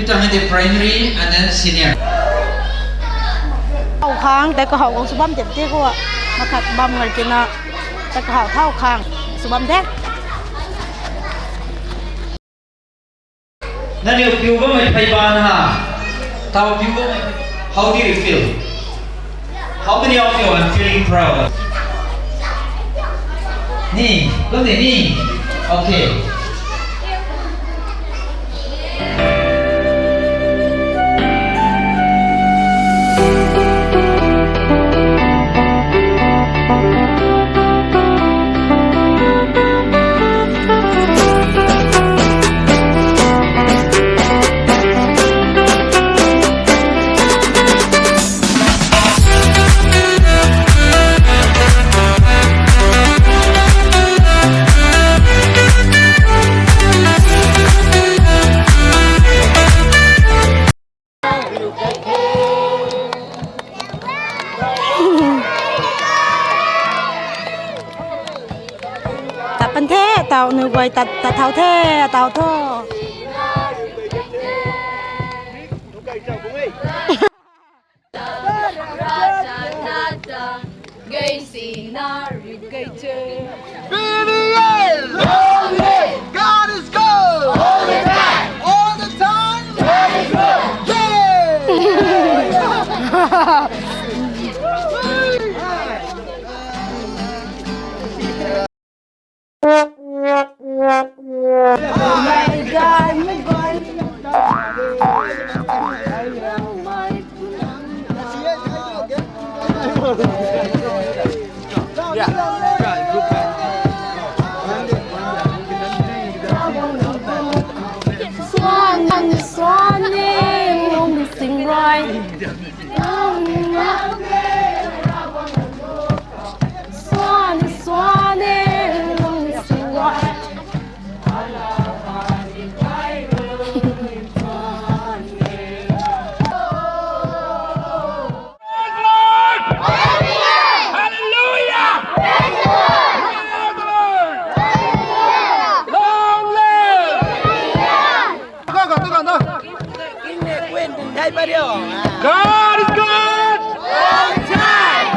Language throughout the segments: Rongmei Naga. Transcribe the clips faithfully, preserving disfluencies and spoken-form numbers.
Tang the primary and then senior. Thau khang, tei kahau khang sw bam tep te khou. Makhat bam ngai kina, tei kahau thau khang sw bam the. Nangniw piu bammei phey baan ha. Thau piu bammei. How do you feel? How many of you are feeling proud? Ni, kum de ni. Okay. Tat pan the, tau nu guay tat, tat thau the, tau tho. Long live! God is good! All the time! All the time! Yay! Swan, swan, swan, sing roi. Swan, swan, sing roi. Praise the Lord! Hallelujah! Praise the Lord! Long live! God is good! All the time!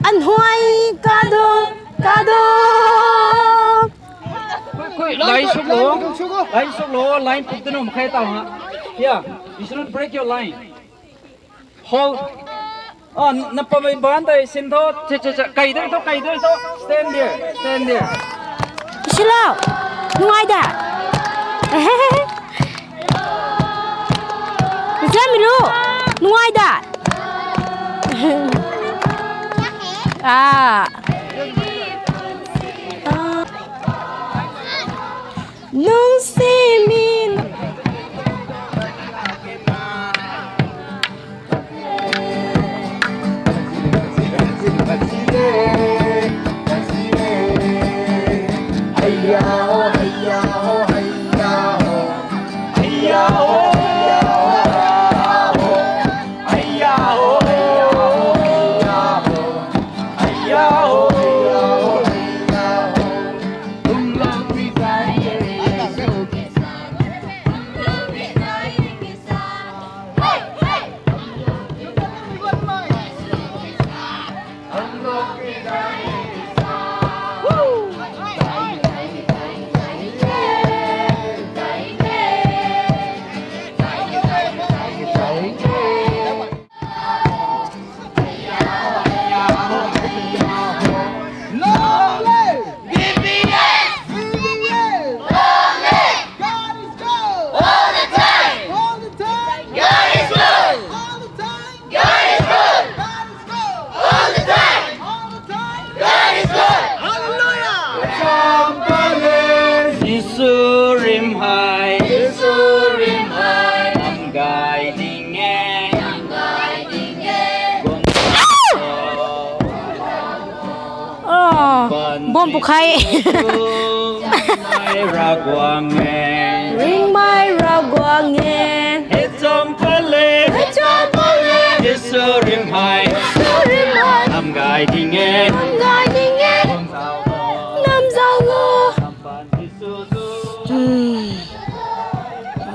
Anhui kadu, kadu. Khui, khui, line suk lo. Line suk lo, line puk tanu makhai tau ha. Yeah, you should not break your line. Hold. Ah, na pamei ban tei sin tho, che, che, che, kai de tho, kai de tho. Stand there, stand there. Silo, nuai da. Zamilu, nuai da. Ah. Nung simin. Om Pukhai. Ringmei Ravguangc e. Ringmei Ravguangc e. Hei cham pale. Hei cham pale. Jisu ringmei. Jisu ringmei. Nam gay ding e. Nam gay ding e. Nam zauc o. Nam zauc o. Hmm.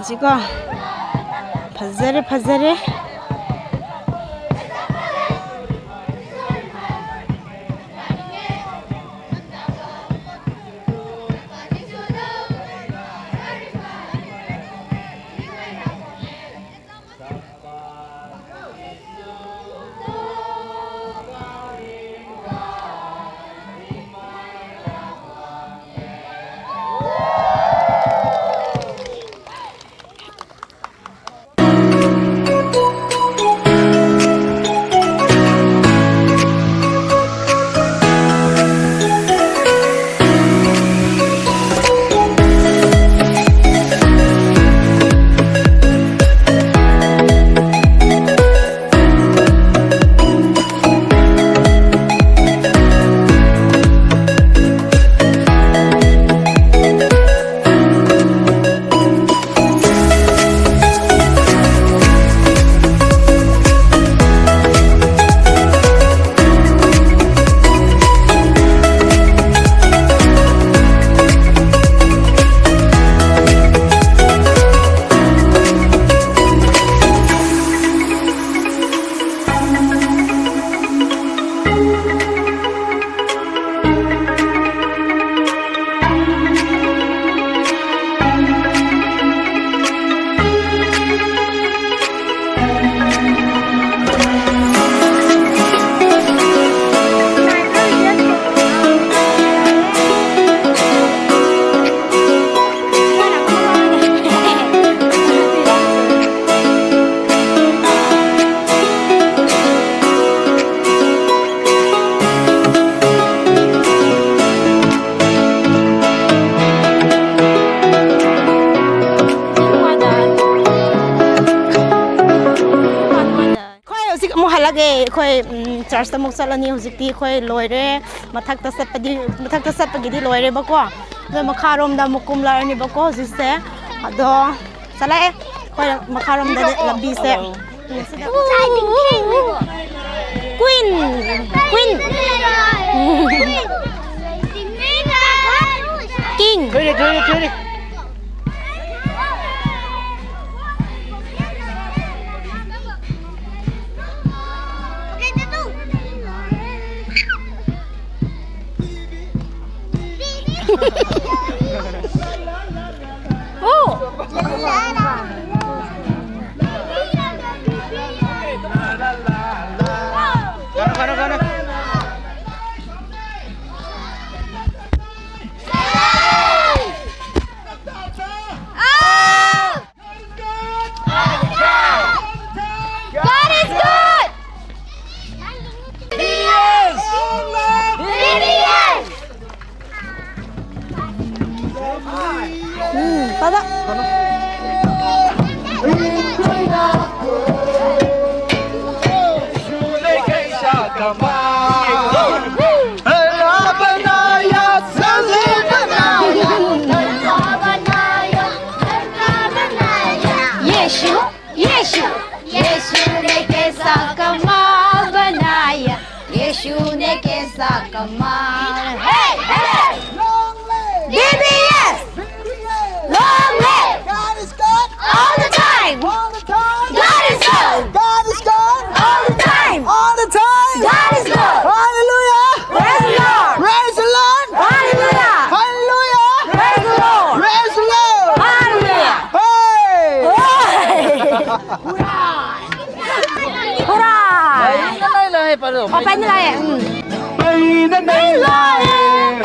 Ziko. Phazare, phazare. Khoi houzik muk halak e, khoi, um, church ta muk chat lani houzik ti khoi loire, mathak ta chat padi, mathak ta chat pagi di loire ba ko. Ado makharom da muk kum la ni ba ko, houzik se. Ado, chala e, khoi makharom da lambi se. Queen, Queen. King. God is good! B B S! B B S! Hmm, tada. यीशु, यीशु, यीशु ने कैसा कमाल बनाया, यीशु ने कैसा कमाल। Hey, hey! Long live! B B S! B B S! Long live! God is good! All the time! All the time! God is good! God is good! All the time! All the time! God is good! Hallelujah! Praise the Lord! Praise the Lord! Hallelujah! Hallelujah! Praise the Lord! Praise the Lord! Hallelujah! Hey! Hurrah! Hurrah! Pai na nai lai, paro. Oh, pai na nai lai. Mm. Pai na nai lai.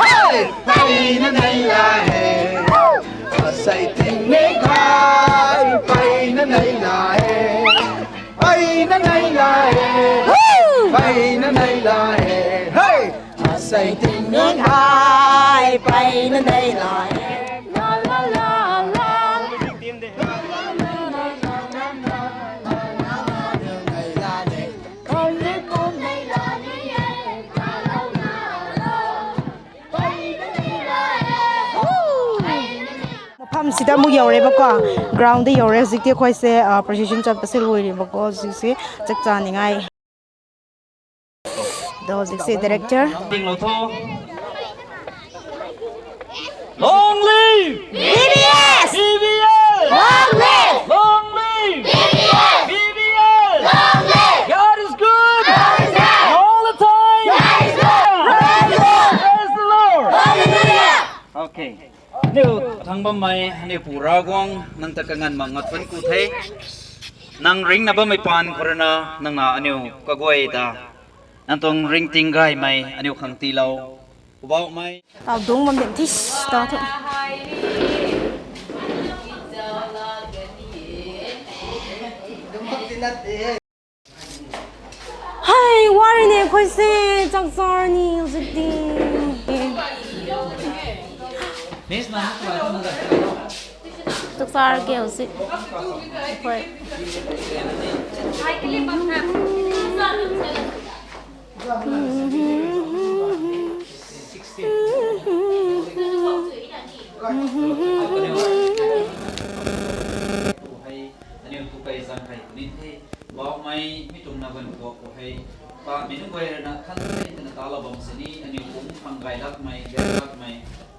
Hey! Pai na nai lai. Asei ting nei khai, pai na nai lai. Pai na nai lai. Woo! Pai na nai lai. Hey! Asei ting nei khai, pai na nai lai. La, la, la, la. Sida muk yau re ba ko, ground de yau re, zik ti khoi se, ah, procession chat pa se lui re ba ko, zik se, chak cha ni ngai. Do zik se director. Ding lo tho. Long live! B B S! B B S! Long live! Long live! B B S! B B S! Long live! God is good! God is good! And all the time! God is good! Praise the Lord! Praise the Lord! Hallelujah! Okay. Aniu thang bammei, aniu Pu Ravguangc, nang ta kanganv mak ngat pun ku the. Nang ringna bammei paan khou rui na, nang na aniu kaguay ta, nang tuang ringting gaymei, aniu khang tiilou. Poubauhmei. Tau dung bam dim thi, tau thu. Hei, wari ne khoi se, chak char ni, zik ti. Chak char ke zik. Khoi. Aniu tu kai zang kai puni the, Poubauhmei, mi tuang na ban kuak khou hei, pa mi nunc guay rui na khan the twna talou bam sini, aniu pum phang gay lakmei, gay lakmei,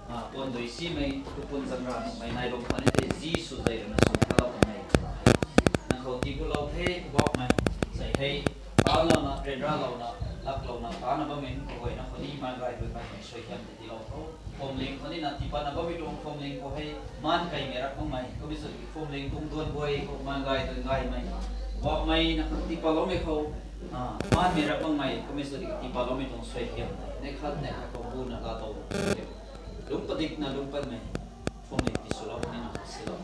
ah, puan dui simei, tu pun zang ra nuhmei nai bam khwan ni the, Jisu zay rui na sw talou bam nei. Nang khou tii kulou the, Poubauhmei, sei hei, talouna, ryanralouna, laklouna, tana bammei nunc kaguayna khou ni, man gay dui kaimei suaihiam tei tiilou tho. Phwamling khou ni na tiipatna bammei tuang phwamling khou hei, man kaimei rak makmei, kumhmei sw ki phwamling tuang duan guay khou man gay dui gaymei, Poubauhmei na tiipatloumei khou, ah, manmei rak makmei, kumhmei sw ki tiipatloumei tuang suaihiam, neih khat neih khat khou buna laa tow, lungc padikna lungc patmei, phwamling ti swlou ni na silou.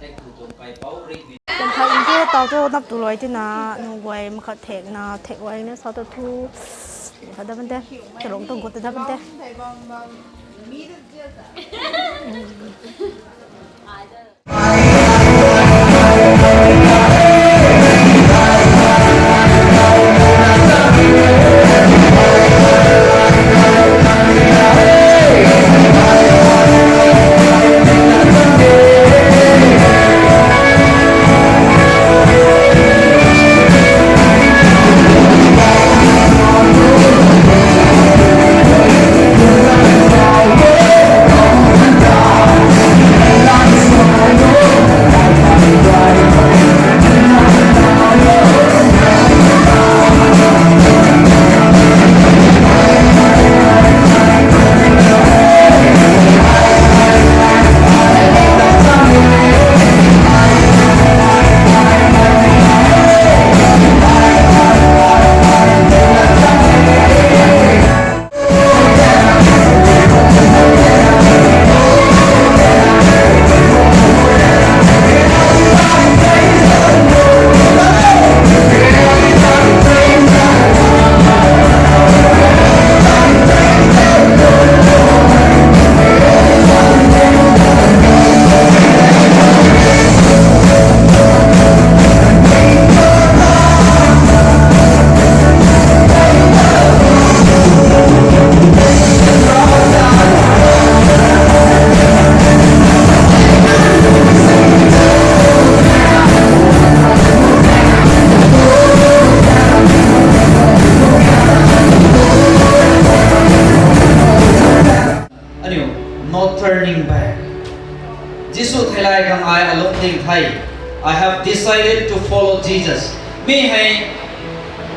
Thek tu tuang kaipouc ri ni. Tuang khat in the, tau thu nap tu luai tina, nunc guay makhat thekna, thek guay ni sa tu thu, khat da ban the, karung tuang gut da ban the. Aniu, no turning back. Jisu theilay khang ai alung ding the. I have decided to follow Jesus. Mi hei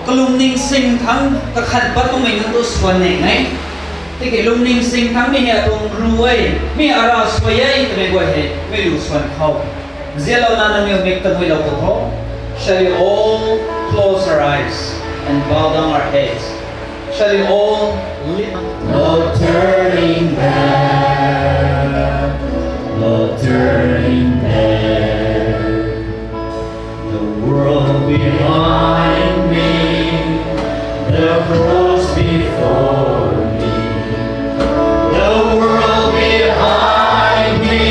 kalumning sing thangc kakhan pat makmei nunc tu swan ning e. Tiki lumning sing thangc mi hei atuang ru e, mi ara suai e twmei guay hei mi lu swan khou. Zialouna nangniw mik ta guilou khou tho. Shall we all close our eyes and bow down our heads? Shall we all lift? No turning back, no turning back. The world behind me, the cross before me. The world behind me,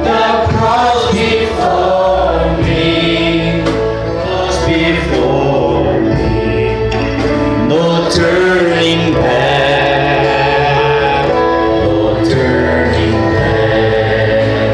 the cross before me, cross before me. No turning back, no turning back.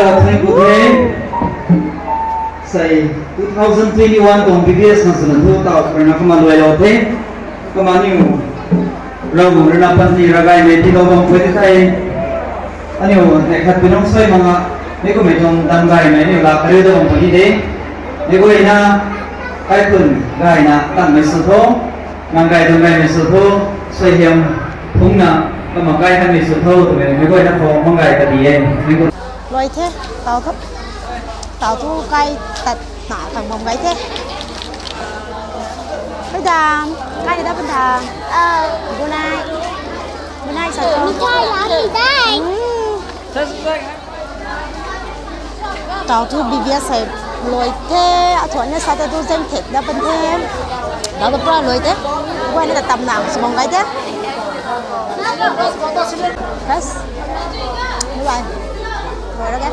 Thank you the. Sei two thousand twenty-one tuang B B S khang swna thu tau rui na kumna luailou the. Kumna aniu Ravguangc rui na panty ravgaymei tiilou bam khou tei thei, aniu neih khat pi nung suai mak nga, mi kummei tuang damgaymei aniu laa kariu da bam khou ni de. Mi guayna kaikhun gayna tangmei sw tho, nang gay tuang gaymei sw tho, suaihiam phungna kumna kai kanmei sw tho twmei mi guayna khou mang gay kadi e. Luai the, tau thu, tau thu kai tat na tang bam gay the. Padam, kai da padam. Bunai, bunai sa tho. Mithai la mithai. Tau thu B B S hei luai the, athuan na sa ta tu zem thek da pan the. Tau thu pura luai the. Guayna ta tam na sw bam gay the. Bas. Luai. Luai ra ke.